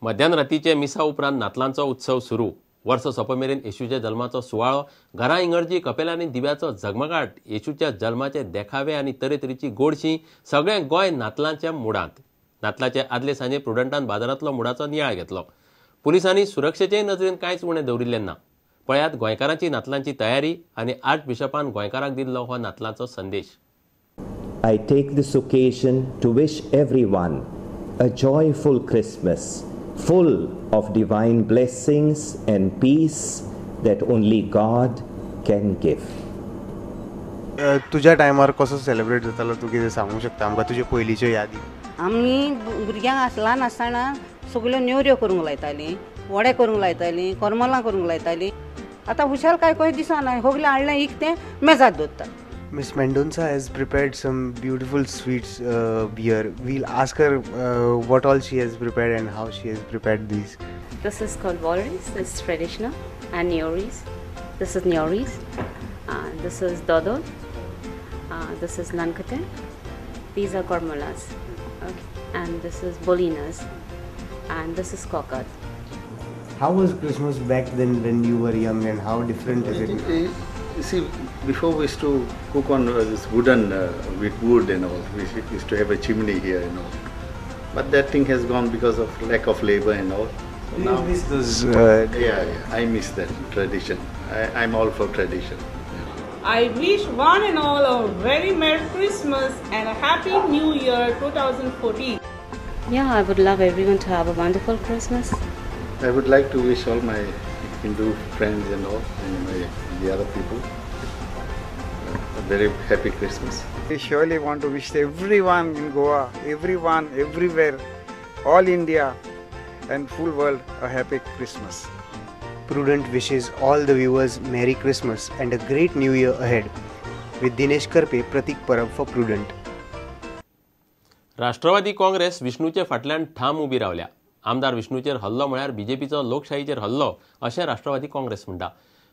मध्यान रातीचे मिसा उपरांत नातलांचो उत्सव सुरू. वर्स सोंपमेरेन येशूच्या जल्माचो सुवाळो, घरां इंगर्जी कपेलांनी दिव्याचो झगमगाट, येशूच्या जल्माचे देखावे आनी तरेतरेची गोडशी, सगळें गोंय नातलांच्या मुडांत. नातलाचे आदले सांजे प्रुडंटान बाजारांतलो मुडाचो नियाळ घेतलो. पुलिसांनी सुरक्षेचे नजरेन कांयच उणें दवरिल्लें ना. पळयात गोंयकारांची नातलांची तयारी आनी आर्च बिशपान गोंयकारांक दिल्लो हो नातलांचो संदेश. I take this occasion to wish everyone a joyful Christmas, full of divine blessings and peace that only God can give. तुझ्या टायमार कसो सेलिब्रेट जातालो तूं कितें सांगूंक शकता आमकां तुजे पयलींच्यो यादी? आमी भुरग्यांक ल्हान आसतना सगळ्यो नेवऱ्यो करूंक लायतालीं, वडे करूंक लायतालीं, करमलां करूंक लायतालीं. आतां हुशार काय खंय दिसना, सगळें हाडलें इकतें मेजार दवरता. Miss Mendonca has prepared some beautiful sweets here. We'll ask her what all she has prepared and how she has prepared these. This is called Walris, this is traditional, and Neoris. This is Neoris. This is Dodol. This is Lankate. These are Kormolas. Okay. And this is Bolinas. And this is Kokad. How was Christmas back then when you were young, and how different is it? You see, before we used to cook on this wooden, with wood and all. We used to have a chimney here and all. But that thing has gone because of lack of labor and all. So Do now, you miss those? Yeah, I miss that tradition. I'm all for tradition. I wish one and all a very Merry Christmas and a Happy New Year 2014. Yeah, I would love everyone to have a wonderful Christmas. I would like to wish all my Hindu friends and all, and the other people, a very happy Christmas. I surely want to wish everyone in Goa, everyone, everywhere, all India and full world a happy Christmas. Prudent wishes all the viewers Merry Christmas and a great New Year ahead. With Dinesh Karpe, Pratik Parab for Prudent. Rashtrawadi Congress विष्णूचे फाटल्यान ठाम उबी रावल्या. आमदार विष्णूचेर हल्लो म्हळ्यार बीजेपीचो लोकशाहीचेर हल्लो अशें राष्ट्रवादी काँग्रेस म्हणटा.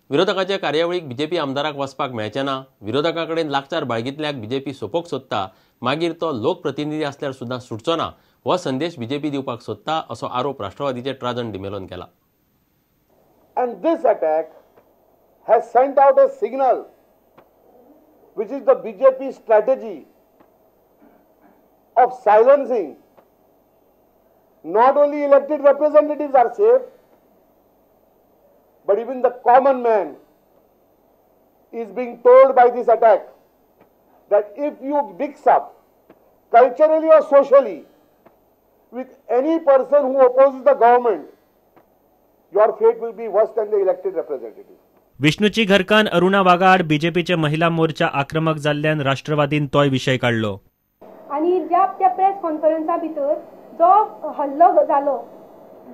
विरोधकाच्या कार्यावळीक बीजेपी आमदाराक वचपाक मेळचें ना. विरोधकां कडेन लागचार बाळगितल्याक बीजेपी सोपोवंक सोदता, मागीर तो लोकप्रतिनिधी आसल्यार सुद्दां सुटचो ना, हो संदेश बीजेपी दिवपाक सोदता असो आरोप राष्ट्रवादीचे ट्राजन डिमेलोन केला. And this attack has sent out a signal, which is the BJP strategy of silencing. Not only elected representatives are safe, but even the common man is being told by this attack that if you mix up culturally or socially with any person who opposes the government, your fate will be worse than the elected representative. विष्णूची घरकान Aruna वाघा आड बीजेपीचे महिला मोर्चा आक्रमक जाल्ल्यान राष्ट्रवादीन तोय विशय काडलो. आनी ज्या त्या प्रेस कॉन्फरन्सा भितर जो हल्लो जालो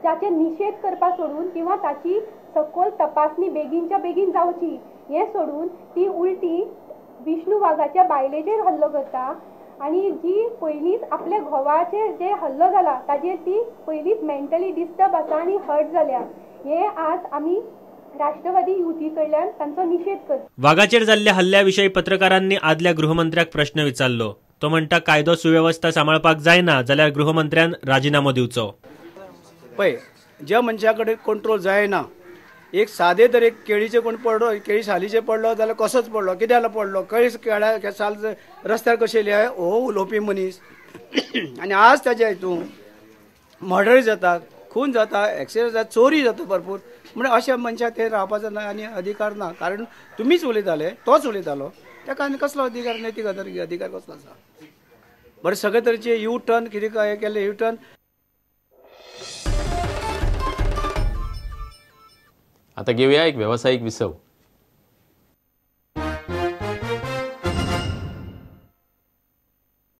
जाचे निशेध करपा सोडून किंवा ताची सखोल तपासणी बेगीनच्या बेगीन जावची हें सोडून ती उलटी विष्णू वाघाच्या बायलेचेर हल्लो करता आनी जी पयलींच आपल्या घोवाचेर जे हल्लो जाला ताजेर ती पयलींच मेंटली डिस्टर्ब आसा आनी हर्ट जाल्या, हे आज आमी राष्ट्रवादी युती कडल्यान तांचो निशेध करता. वाघाचेर जाल्ल्या हल्ल्या विशीं पत्रकारांनी आदल्या गृहमंत्र्याक प्रश्न विचारलो. तो म्हणटा कायदो सुवेवस्था सांबाळपाक जायना जाल्यार गृहमंत्र्यान राजिनामो दिवचो. पळय, ज्या मनशा कडेन कंट्रोल जायना, एक सादे तर एक केळीचे कोण पडलो, केळी सालीचे पडलो जाल्यार कसोच पडलो, कित्याक पडलो, केळी केळ्या साल रस्त्यार कशें येयली हो उलोवपी मनीस. आनी आज ताच्या हितून मर्डर जाता, खून जाता, एक्सिडंट जाता, चोरी जाता भरपूर. म्हणजे अशा मनशाक ते रावपाचो ना आनी अधिकार ना. कारण तुमीच उलयताले, तोच उलयतालो, ताका आनी कसलो अधिकार, नैतीक अधिकार कसलो आसा? बरें, सगळे तरेचे यू टर्न कितें हें केलें, यू टर्न. आता घेऊया एक व्यावसायिक विसव.